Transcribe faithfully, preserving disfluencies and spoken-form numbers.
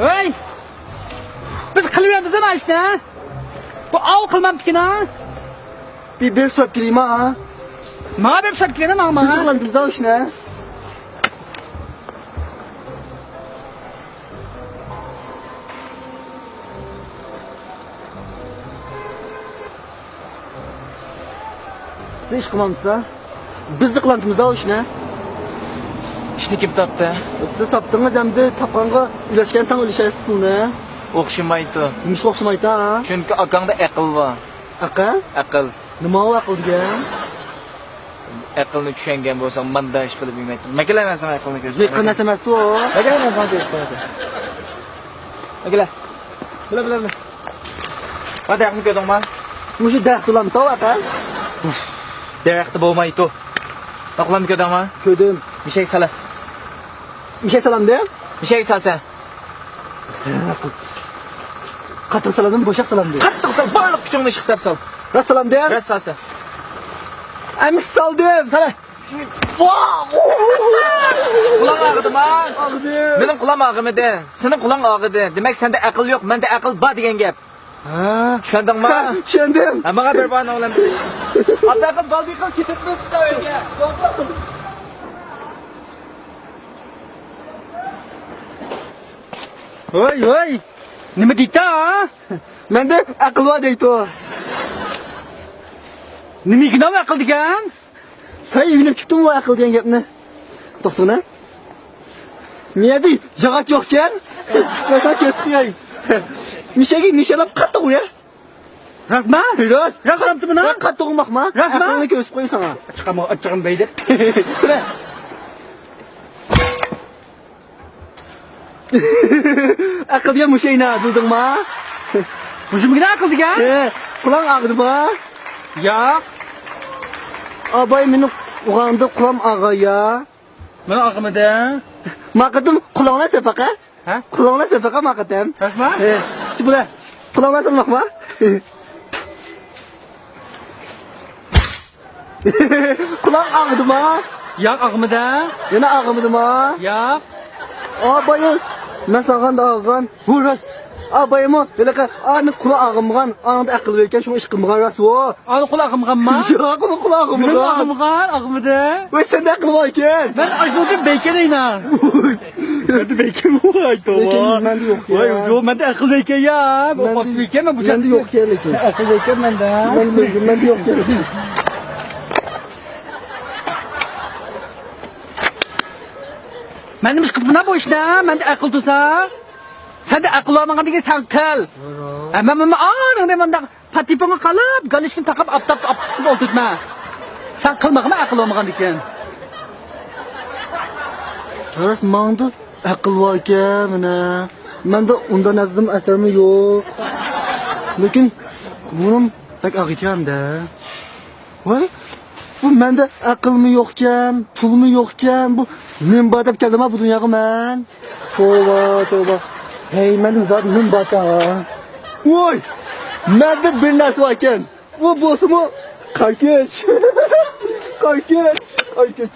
ھەي! بىز قىلىۋەرمىزدە ئىشنى. بۇ ئاۋۇ قىلمامدىكىنا. بىر، بىر سوراپ كېلەيما. ماڭا بىر سوراپ كېلىڭە، ماڭا، ماڭا. بىز قىلامدىمىز ئاۋۇ ئىشنى. سىز ئىش قىلمامسىز ھە؟ بىز قىلامدىمىز ھە ئۇ ئىشنى. ئىشنى كىم تاپتى؟ سىز تاپتىڭىز، ئەمدى تاپقانغا ئۈلەشكەن تەڭ ئۈلۈشەرسىز پۇلنى. ئوخشىمايدۇ. نېمىشقا ئوخشىمايدۇ ھە؟ چۈنكى ئاكاڭدا ئەقىل بار. ئەقىل؟ ئەقىل. نېمە ئۇ ئەقىل دېگەن؟ ئەقىلنى چۈشەنگەن بولساڭ مانداق ئىش قىلىپ يۈرمەيتتىڭ. مەكەلە مەن ساڭا ئەقىلنى كۆرسىتىپ. يېقىن نەرسە ئەمەسكۇ. مەكەلە مەن ساڭا كۆرسىتىپ. مەكەلە. بىلە، بىلە، بىلە. ۋە دەرەخنى كۆردۈڭما؟ مۇشۇ دەرەخ بولامدۇ ئەقەل؟ دەرەختە بولمايدۇ. ماقۇلامنى كۆردۈڭما؟ كۆردۈم. مىشەي سالە. مىشەي سالامدىم؟ مىشەي سالسەن. قاتتىق سالامدىم، بوشاق سالامدىم؟ قاتتىق سال، بارلىق كۈچۈڭنى ئىشقا سەپ سال. راست سالامدىم؟ راست سالسەن. ئەمىسە سالدىم. سالە. قۇلاڭ ئاغرىدىما؟ ئاغرىدى. مېنىڭ قۇلام ئاغرىمىدى. سېنىڭ قۇلاڭ ئاغرىدى. دېمەك، سەندە ئەقىل يوق، مەندە ئەقىل بار دېگەن گەپ. ھە. چۈشەندىڭما؟ ھە، چۈشەندىم. ھە، ماڭا بىر بار نوغلام. ئابدۇقىز بالدىقىل كېتىپمىز بۇ يەرگە. ۋاي، ۋاي. نېمە دېيتا؟ مەندە ئەقىل بار دەيتۇ. نېمە ئىگىنام ئەقىل دېگەن؟ سەن ئۆگىنىپ چىقتىڭمۇ ئەقىل دېگەن گەپنى؟ توختىغىنا. مىيەدە ياغاچ يوقكەن. مەن ساڭا كۆرسىتىپ قوياي. مىشەگە نىشانلاپ قاتتىق ئۇر يا. راستما؟ راست. راست ئۇرامتى بۇنى؟ قاتتىق ئۇرماقما. راستما؟ ئەقىلنى كۆرسىتىپ قوياي ساڭا. چىقامۇ ئاچچىقىم بەيدە. سىلە. ئەقىل دېگەن مۇشۇ ئەينە، بىلدىڭما؟ مۇشۇمۇ ئەقىل دېگەن؟ ھە، قۇلاڭ ئاغرىدىما؟ ياق. ئاباي مېنى ئۇرغاندا قۇلام ئاغرىغان يا. مېنى ئاغرىمىدى. ما قېتىم قۇلاڭلار سەپەقە؟ ھە؟ قۇلاڭلار سەپەقە ما قېتىم. راستما؟ ھە، شۇ بۇلار. قۇلاڭلار سالماقما؟ قۇلاق ئاغرىدىما؟ ياق، ئاغرىمىدى. يەنە ئاغرىمىدىما؟ ياق. ئابايا، مەن سالغاندا ئاغرىغان. بۇ راست. ئابايمۇ ھېلىقى ئانىڭ قۇلىقى ئاغرىمىغان، ئانىڭدا ئەقىل بار ئىكەن، شۇڭا ئىش قىلمىغان راست بۇ. ئانىڭ قۇلىقى ئاغرىمىغانما؟ ياق، ئۇنىڭ قۇلىقى ئاغرىمىغان. مېنىڭ ئاغرىمىغان، ئاغرىمىدى. ۋاي، سەندە ئەقىل بار ئىكەن. مەن ئاشۇنىڭ ئۈچۈن بەيكەن ئەينا. مەندە بەيكەن بار، توۋا. لېكىن مەندە يوق يا. ۋاي، يوق، مەندە ئەقىل بەيكەن يا. مەندە، ئوقۇش بەيكەن، مەن بۇ مەندە يوق يا لېكىن. ئەقىل بەيكەن مەندە. مەندە بەيكەن، مەندە يوق يا. مەن نېمە ئىش قىپتىنا بۇ ئىشنى؟ مەندە ئەقىل تۇرسا. سەندە ئەقىل بولمىغاندىكىن سەن قىل. ھە، مەن، مەن، مەن ئانىڭنى مۇنداق پاتىپىڭغا قالاپ، گالىشكىنى تاقاپ، ئاپتاپتا، ئاپتاپتا ئولتۇرتما. سەن قىلمىغىنە ئەقىل بولمىغاندىكىن. راست ماڭدا ئەقىل باركەن، مانا. مەندە ئۇنداق نەرسىدىن ئەسەرمۇ يوق. لېكىن بۇرنۇم بەك ئاغرىيدىكەن-دە. ۋاي، بۇ مەندە ئەقىلمۇ يوقكەن، پۇلمۇ يوقكەن، بۇ نېمە بار دەپ كەلدىم ھە بۇ دۇنياغا مەن؟ توۋا، توۋا. ھەي، مەندە زادى نېمە باركەن ھە؟ ۋاي، مەندە بىر نەرسە باركەن. بۇ بولسىمۇ قارا كۆچ. قارا كۆچ، قارا كۆچ.